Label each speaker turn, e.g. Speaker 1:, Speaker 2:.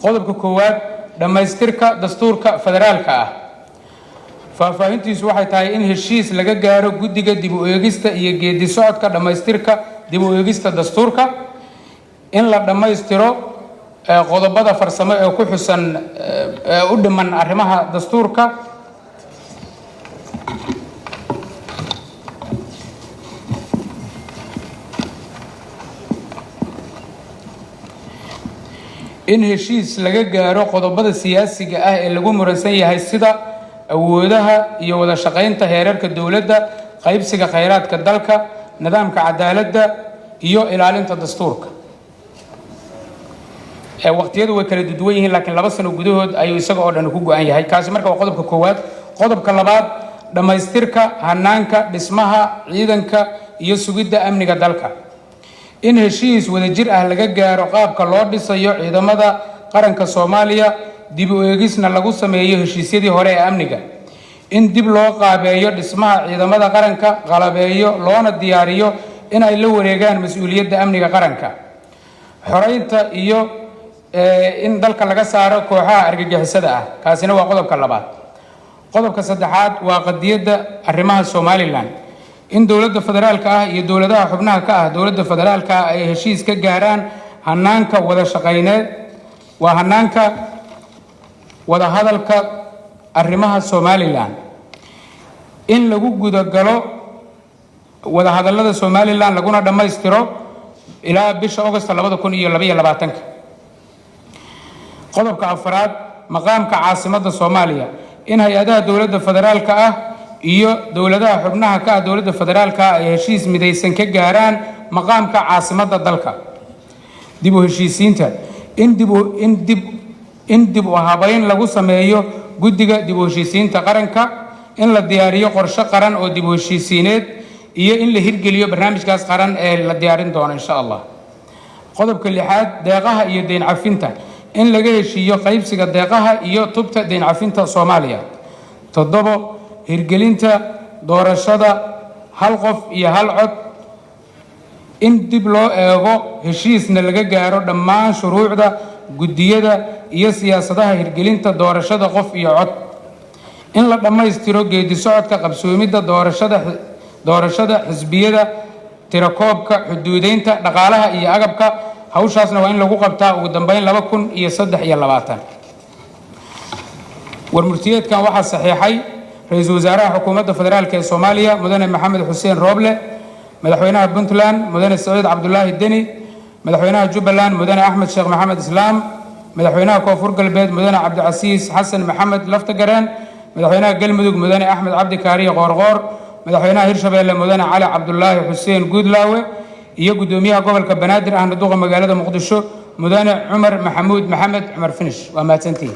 Speaker 1: Qodobka koowaad, dhammaystirka dastuurka federaalka ah. Faahfaahintiisu waxay tahay in heshiis laga gaaro guddiga dib u eegista iyo geedi socodka dhammaystirka dib u eegista dastuurka, in la dhammaystiro qodobada farsamo ee ku xusan ee u dhiman arrimaha dastuurka, in heshiis laga gaaro qodobada siyaasiga ah ee lagu muransan yahay, sida awoodaha iyo wada shaqaynta heerarka dowladda, qaybsiga khayraadka dalka, nidaamka cadaaladda iyo ilaalinta dastuurka. Waqtiyadu way kala duwan yihiin, laakiin 2 sano gudahood ayuu isaga oo dhan ku go-an yahay. Kaasi marka waa qodobka koowaad. Qodobka labaad, dhammaystirka hanaanka dhismaha ciidanka iyo sugidda amniga dalka. In heshiis wadajir ah laga gaaro qaabka loo dhisayo ciidamada qaranka Soomaaliya, dib u eegisna lagu sameeyo heshiisyadii hore ee amniga. In dib loo qaabeeyo dhismaha ciidamada qaranka, qalabeeyo loona diyaariyo in ay la wareegaan mas-uuliyadda amniga qaranka, xoreynta iyo in dalka laga saaro kooxaha argagixisada ah. Kaasina waa qodobka labaad. Qodobka saddexaad waa qadiyadda arrimaha Somaliland. In dowladda federaalka ah iyo dowladaha xubnaha ka ah dowladda federaalka ah ay heshiis ka gaaraan hanaanka wada shaqayneed, waa hanaanka wadahadalka arrimaha Somaliland. In lagu gudagalo wadahadallada Somaliland laguna dhammaystiro ilaa bisha Augosta 2022-ka. Qodobka afraad, maqaamka caasimadda Soomaaliya. In hay-adaha dowladda federaalka ah iyo dowladaha xubnaha ka ah dowladda federaalka ah ay heshiis midaysan ka gaaraan maqaamka caasimadda dalka. Dib u heshiisiinta, in dib u habayn lagu sameeyo guddiga dib u heshiisiinta qaranka, in la diyaariyo qorshe qaran oo dib u heshiisiineed iyo in la hirgeliyo barnaamijkaas qaran ee la diyaarin doono, insha Allah. Qodobka lixaad, deeqaha iyo deyn cafinta. In laga heshiiyo qaybsiga deeqaha iyo tubta deyn cafinta Soomaaliya. Toddobo, hirgelinta doorashada hal qof iyo hal cod. In dib loo eego, heshiisna laga gaaro dhammaan shuruucda, guddiyada iyo siyaasadaha hirgelinta doorashada qof iyo cod. In la dhammaystiro geedi socodka qabsoomidda doorashada, xisbiyada, tirakoobka, xuduudeynta, dhaqaalaha iyo agabka. Hawshaasna waa in lagu qabtaa ugu dambeyn 2023. Warmurtiyeedkan waxaa saxiixay ra-iisul wasaaraha xukuumadda federaalka ee Soomaaliya, mudane Maxamed Xuseen Rooble, madaxweynaha Puntland, mudane Saciid Cabdulaahi Deni, madaxweynaha Jubbaland, mudane Axmed Sheekh Maxamed Islaam, madaxweynaha Koonfur Galbeed, mudane Cabdicasiis Xasan Maxamed Laftagareen, madaxweynaha Galmudug, mudane Axmed Cabdi Kaariye Qoorqoor, madaxweynaha Hirshabeelle, mudane Cali Cabdulaahi Xuseen Guudlaawe, iyo guddoomiyaha gobolka Banaadir ahna duqa magaalada Muqdisho, mudane Cumar Maxamuud Maxamed, Cumar Finish. Waa mahadsantihin.